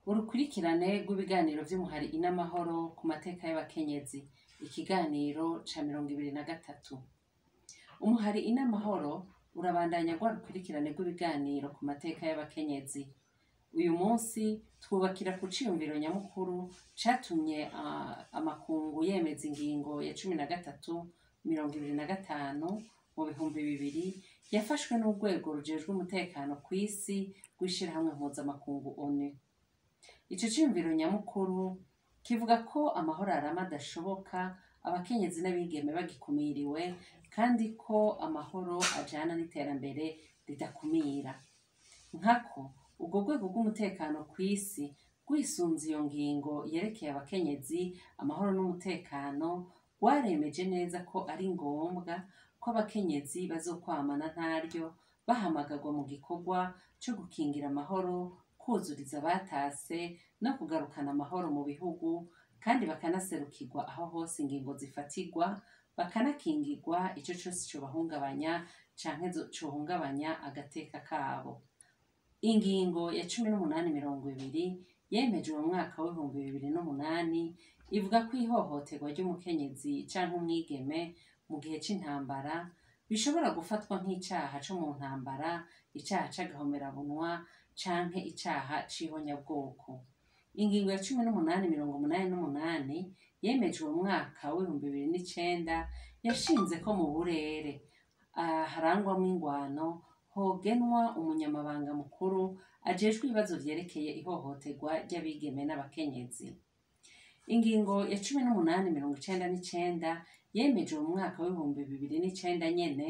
Urukurikirane rw'ibiganiro vy'umuhari Inamahoro ku mateka y'abakenyezi, ikiganiro ca 23. Umuhari Inamahoro urabandanya rwa rukurikirane rw'ibiganiro ku mateka y'abakenyezi. Uyu munsi twubakira ku ciyumviro nyamukuru catumye amakungu yemeza ingingo ya 13 25 mu 2000, yafashwe n'urwego rujejwe umutekano kw'isi rw'ishirahamwe mpuzamakungu ONU. Ico ciyumviro nyamukuru kivuga ko amahoro arama adashoboka abakenyezi n'abigeme bagikumiriwe, kandi ko amahoro ajana n'iterambere ridakumira. Nkako urwo rwego rw'umutekano kw'isi rwisunze iyo ngingo yerekeye abakenyezi, amahoro n'umutekano, rwaremeje neza ko ari ngombwa ko abakenyezi bazokwamana ntaryo bahamagarwa mu gikorwa co gukingira amahoro, kwuzuriza abatase no kugarukana amahoro mu bihugu, kandi bakanaserukirwa aho hose ingingo zifatirwa, bakanakingirwa ico cose cobahungabanya canke cohungabanya agateka kabo. Ingingo ya 1820 yemejwe mu mwaka w'2008 ivuga ko ihohoterwa ry'umukenyezi canke umwigeme mu gihe c'intambara bishobora gufatwa nk'icaha co mu ntambara, icaha c'agahomerabunwa canke icaha c'ihonyabwoko. Ingingo ya 1888 yemejwe mu mwaka w'2009 yashinze ko mu burere harangwamwo ingwano hogenwa umunyamabanga mukuru ajejwe ibibazo vyerekeye ihohoterwa ry'abigeme n'abakenyezi. Ingingo ya 1899 yemejwe mu mwaka w'2009 nyene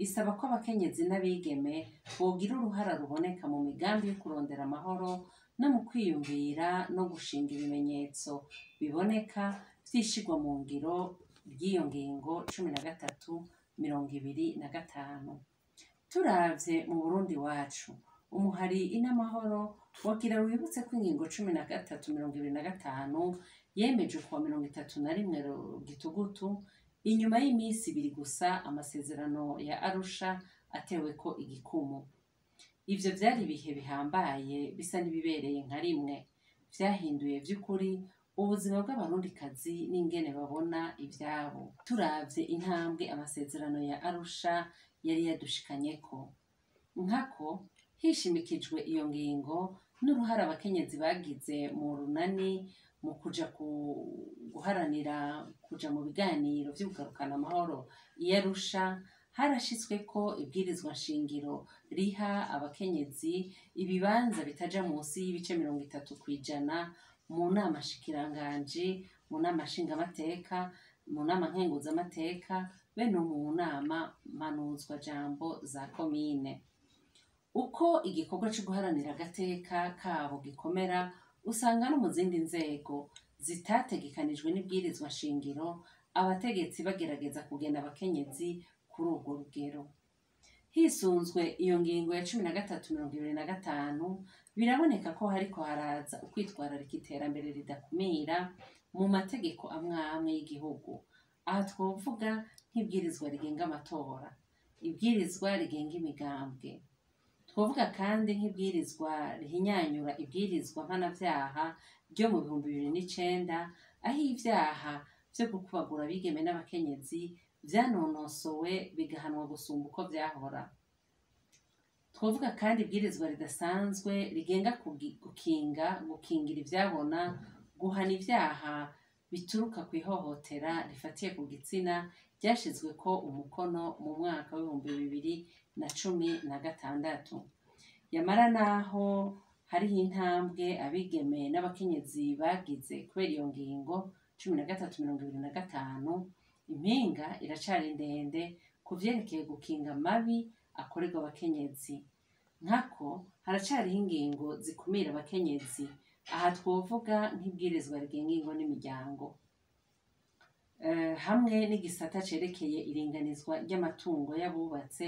isaba ko abakenyezi n'abigeme bogira uruhara ruboneka mu migambi yo kurondera amahoro no mu kwiyumvira no gushinga ibimenyetso biboneka vy'ishirwa mu ngiro ry'iyo ngingo 1325. Turavye mu Burundi wacu, umuhari Inamahoro wagira wibutse ko ingingo 1325 yemejwe kuwa 31 Gitugutu, inyuma y'imisi ibiri gusa amasezerano ya Arusha ateweko igikumu. Ivyo vyari ibihe bihambaye bisa n'ibibereye nka rimwe, vyahinduye vy'ukuri ubuzima bw'abarundikazi n'ingene babona ivyabo. Turavye intambwe amasezerano ya Arusha yari yadushikanyeko, nkako hishimikijwe iyo ngingo n'uruhara abakenyezi bagize mu runani mu kuja guharanira kuja mu biganiro vyo kugarukana amahoro i Arusha, harashitsweko ibwirizwa nshingiro riha abakenyezi ibibanza bitaja munsi y'ibice 30% mu nama nshikiranganji, mu nama nshingamateka, mu nama nkenguzamateka, be no mu nama mpanuzwajambo za komine. Uko igikorwa co guharanira agateka kabo gikomera, usanga no mu zindi nzego zitategekanijwe n'ibwirizwa nshingiro abategetsi bagerageza kugena abakenyezi kuri urwo rugero. Hisunzwe iyo ngingo ya 1325, biraboneka ko hariko haraza ukwitwararika iterambere ridakumira mu mategeko amwe amwe y'igihugu. Aha twovuga nk'ibwirizwa rigenga amatora, ibwirizwa rigenga imigambwe. Twovuga kandi nk'ibwirizwa rihinyanyura ibwirizwa mpanavyaha ryo mu 2009, aho ivyaha vyo gukubagura abigeme n'abakenyezi vyanonosowe bigahanwa gusumba uko vyahora. Twovuga kandi ibwirizwa ridasanzwe rigenga gukinga, gukingira ivyabona, guhana ivyaha bituruka kw'ihohotera rifatiye ku gitsina, ryashizweko umukono mu mwaka w'2016. Yamara naho hariho intambwe abigeme n'abakenyezi bagize kubera iyo ngingo 1325, impinga iracari ndende ku vyerekeye gukinga amabi akorerwa abakenyezi. Nkako haracariho ingingo zikumira abakenyezi. Aha twovuga nk'ibwirizwa rigenga ingo n'imiryango, hamwe n'igisata cerekeye iringanizwa ry'amatungo y'abubatse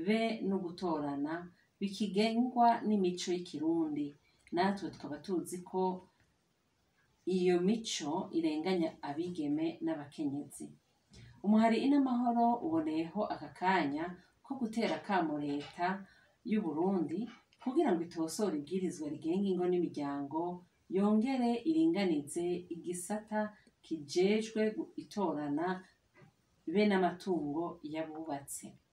be no gutorana bikigengwa n'imico y'ikirundi. Natwe tukaba tuzi ko iyo mico irenganya abigeme n'abakenyezi. Umuhari Inamahoro uboneyeho aka kanya ko gutera akamo leta y'Uburundi kugira ngo itosore ibwirizwa rigenga ingo n'imiryango. yongere iringanize igisata kijejwe itorana be n'amatungo y'abubatse.